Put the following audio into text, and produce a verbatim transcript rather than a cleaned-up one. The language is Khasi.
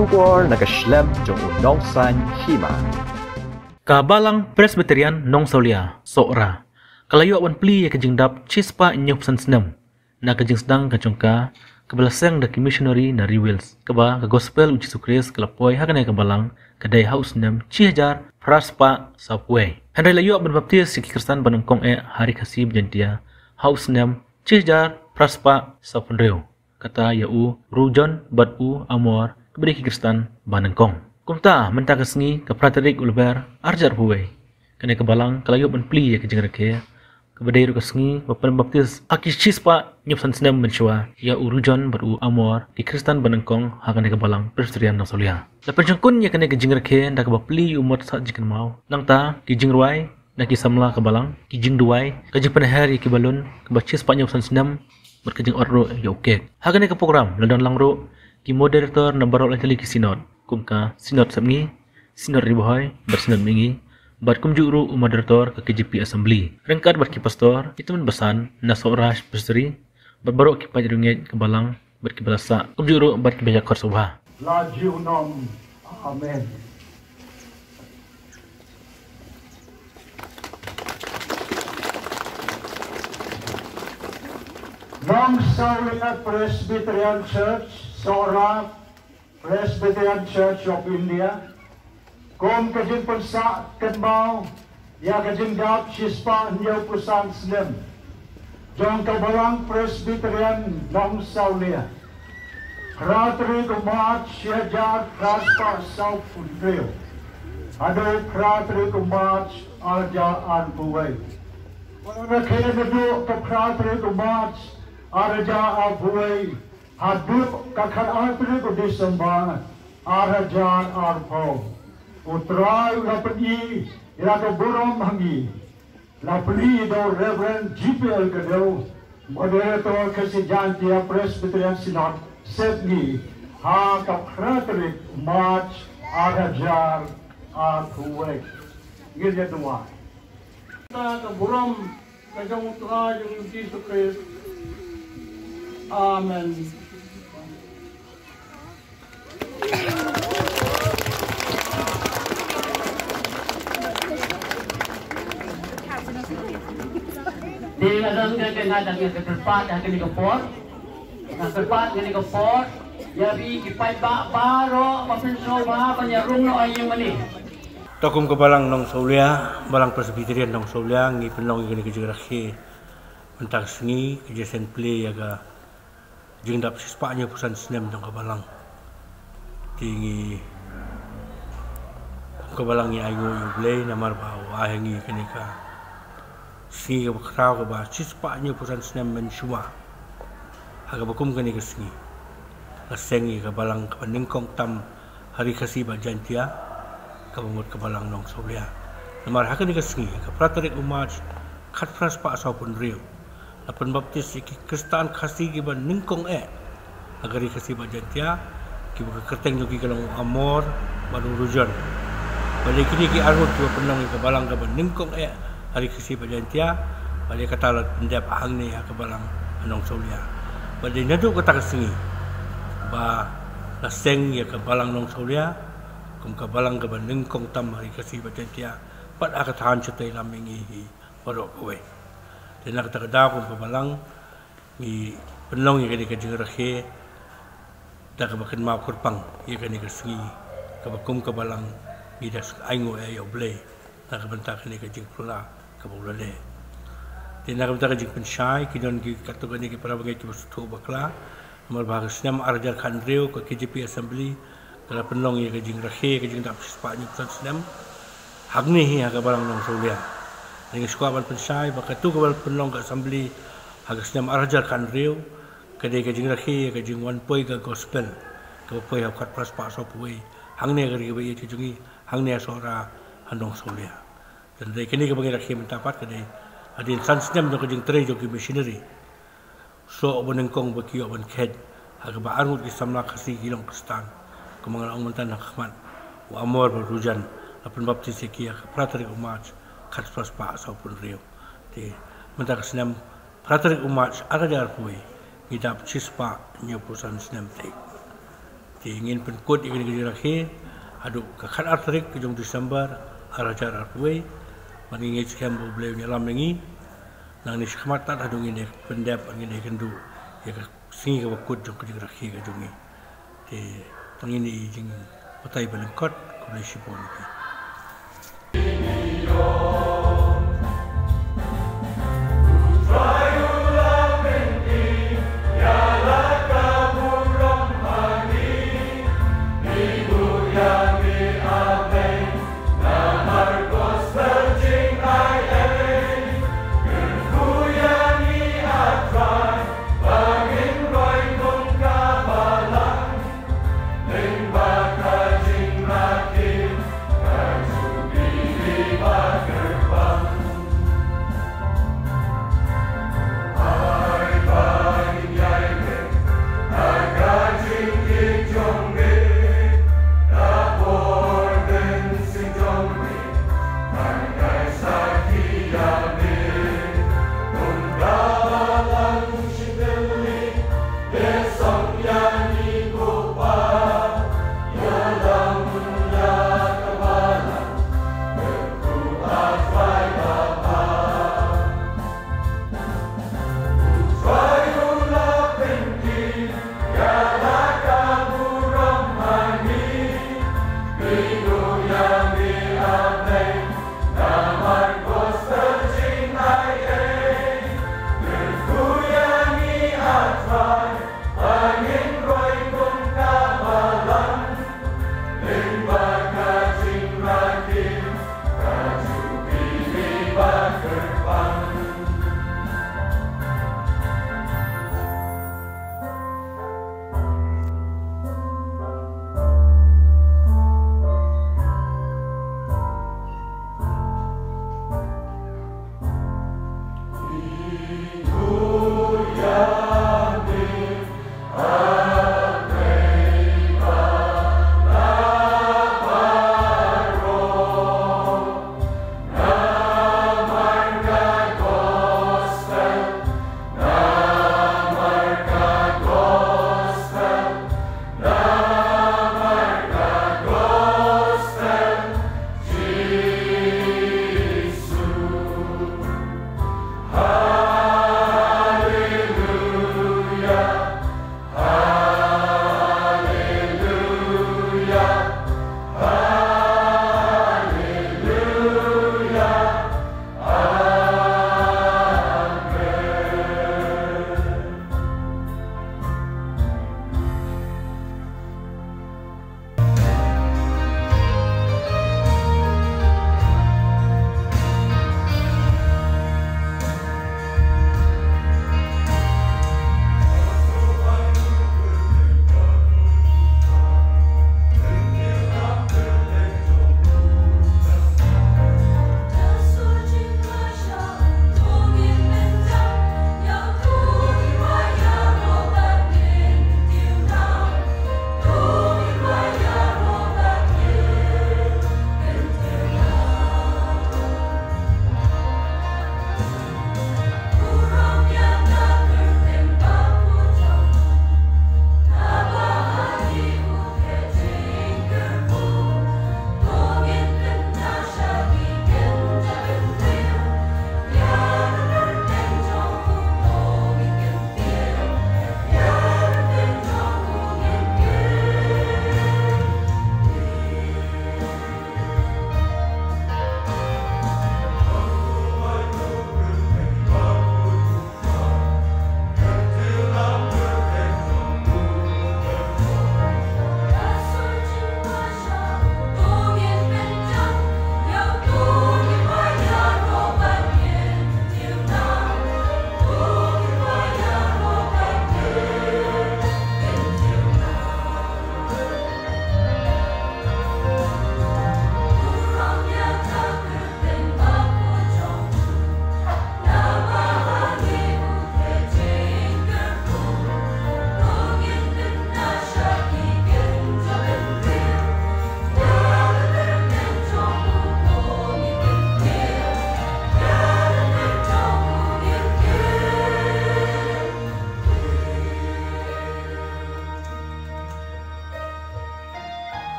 Khubor na ka shlem jong u Nongsaiñ Hima. Ka Balang Presbyterian Nongsawlia, Sohra, ka la ïoh ban plie ïa ka jingdap shispah hynñiewphew san snem na ka jingsdang ka jong ka, kaba la seng da ki missionary na ri Wales, kaba ka gospel u Jisu Khrist ka la poi ha kane ka balang ka dei ha u snem shihajar phra spah sawphew wei. Hynrei la ïoh ban baptis ïa ki Khristan ba nyngkong eh ha Ri Khasi ba Jaiñtia ha u snem shihajar phra spah sawphew hynriew, kata ïa u Rujon bad u Amor, kaba dei ki Khristan ba nyngkong. Kumta mynta ka sngi, ka phra tarik u Lber arhajar arphew wei, kane ka balang ka la ïoh ban plie ïa ka jingrakhe, kaba dei ruh ka sngi ba pynbaptis ha ki shispah hynñiewphew san snem mynshuwa ïa u Rujon bad u Amor, ki Khristan ba nyngkong ha kane ka Balang Presbyterian Nongsawlia. La pynshongkun ïa kane ka jingrakhe da kaba plie ïa u mot sah jingkynmaw. Nangta ki jingrwai na ki samla ka balang, ki jingduwai, ka jingpynher ïa ki balloon kaba shispah hynñiewphew san snem, bad ka jingot ruh ïa u kek. Ha kane ka program la don lang ruh ki moderator na baroh lai tylli ki synod, kum ka Synod Sepngi, Synod Ri Bhoi bad Synod Mihngi, bad kumjuh ruh u moderator ka K J P Assembly, ryngkat bad ki pastor, ki tymmen basan na Sohra Presbytery, bad baroh ki paid riewngeit ka balang, bad kiba la sah, kumjuh ruh bad kiba ïakhot sngewbha. La ju ong, amen. Nongsawlia Presbyterian Church, Sohra Presbyterian Church of India, kum ka jingpynsah kynmaw ïa ka jingdap shispah hynñiewphew san snem jong ka Balang Presbyterian Nongsawlia, phra tarik u March shihajar phra spah sawphew hynriew haduh phra tarik u March arhajar arphew wei. Ba la rakhe naduh ka phra tarik u March arhajar arphew wei haduh ka khatar tarik u December arhajar arphew. U Trai u la pyni ïa ka burom ha ngi. La pyni da u Reverend G P L Kdew, moderator ka Khasi Jaintia Presbyterian Synod Sepngi, ha ka phra tarik March arhajar arphew wei. Ngin ïa duwai. Ka burom ka jong u Trai jong ngi u Jisu Khrist. Amen. Te nga dang ka, ka nga dang ka kyrpad ha kane ka por. Nga kyrpad ha kane ka por ïa phi ki paidbah baroh ba pynsngewbha ban ïa rung noh ha ïing mane. Te kum ka Balang Nongsawlia, Balang Presbyterian Nongsawlia, ngi pynlong ïa kane ka jingrakhe mynta ka sngi, ka jingïaseng plie ïa ka jingdap shispah hynñiewphew san snem jong ka balang. Te ngi, kum ka balang, ngi ainguh ïa U Blei namar ba u ai ha ngi kane ka sngi kaba khraw, kaba shispah hynñiewphew san snem mynshuwa, ha kaba kum kane ka sngi la seng ïa ka balang kaba nyngkong tam ha Ri Khasi Bad Jaiñtia, kaba mut ka Balang Nongsawlia. Namar ha kane ka sngi, ka phra tarik u March khatphra spah sawphew hynriew, la pynbaptis ïa ki Khristan Khasi kiba nyngkong eh ha ka Ri Khasi Bad Jaiñtia, kiba ka kyrteng jong ki ka long u Amor bad u Rujon. Bad ïa kine ki arngut kiba pynlong ïa ka balang kaba nyngkong eh ha Ri Khasi Bad Jaiñtia, bad ïa kata la pyndep hangne ha ka balang Nongsawlia. Bad dei naduh kata ka sngi ba la seng ïa ka Balang Nongsawlia kum ka balang kaba nyngkong tam ha Ri Khasi Bad Jaiñtia, bad ha ka thaiñ shatei lam ïa ngi hi baroh kawei. Te na kata ka daw, kum ka balang, ngi pynlong ïa kane ka jingrakhe da kaba kynmaw kyrpang ïa kane ka sngi, kaba kum ka balang ngi da ainguh ïa U Blei na ka bynta kane ka jingphylla kaba u la leh. Te na ka bynta ka jingpynshai, ki don ki katto katne ki para bangeit kiba sngewthuh bakla, namar ba ha ka snem arhajar khathynriew ka K J P Assembly ka la pynlong ïa ka jingrakhe ka jingdap shispah hynñiewphew san snem hangne hi ha ka Balang Nongsawlia. Te ngi sngewkwah ban pynshai ba katto kaba la pynlong ka Assembly ha ka snem arhajar khathynriew, ka dei ka jingrakhe ïa ka jingwan poi ka gospel, kaba poi ha u khatphra spah sawphew wei, hangne ha ka ri kaba ïeit ka jong ngi, hangne ha Sohra, ha Nongsawlia. Te dei kane kaba ngi rakhe mynta pat, ka dei hadien san snem jong ka jingtrei jong ki missionary. Soh ba nyngkong ba ki ïoh ban kheit, ha kaba arngut ki samla Khasi ki long Khristan. Kumba nga la ong mynta na ka khmat, u Amor bad u Rujan, la pynbaptis ïa ki ha ka phra tarik u March khatphra spah sawphew hynriew. Te mynta ka snem, phra tarik u March arhajar arphew wei, ngi dap shispah hynñiewphew san snem te. Te ngin pynkut ïa kane ka jingrakhe haduh ka khatar tarik ka jong December ar hajar arphew wei. Bad ngi ngeit skhem ba U Blei un ïalam ïa ngi. Nangne shakhmat tad haduh ngin ïa pyndep, ngin ïa kynduh ïa ka sngi kaba kut jong ka jingrakhe ka jong ngi. Te tang ine i jingbatai ba lyngkot, khublei shibun ïa phi.